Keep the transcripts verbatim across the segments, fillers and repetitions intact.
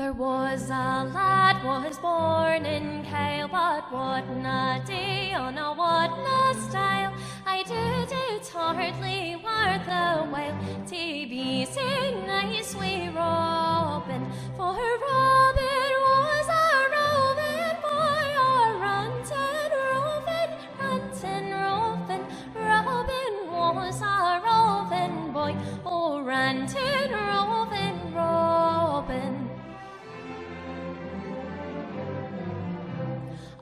There was a lad was born in Kyle, but wadna day on a wadna style. I did it hardly worth the while to be sae nice wi Robin, for Robin was a roving boy, a rantin roving, rantin roving. Robin was a roving boy, oh rantin roving Robin.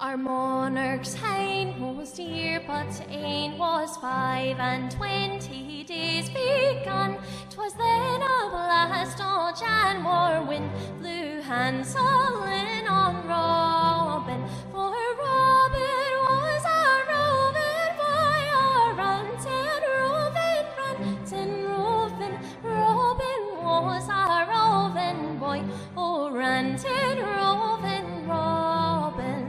Our monarch's hindmost year but ane was five and twenty days begun. 'Twas then a blast o Januar wind blew hanselin on Robin, for Robin was a roving boy, a rantin roving, rantin roving. Robin was a roving boy, oh rantin roving Robin.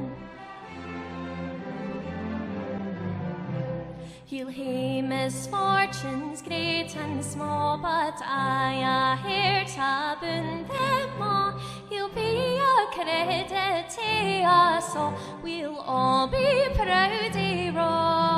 He'll hae misfortunes great and sma, but aye a hairt aboon them a'. He'll be a credit tae us a', we'll a' be proud o Robin.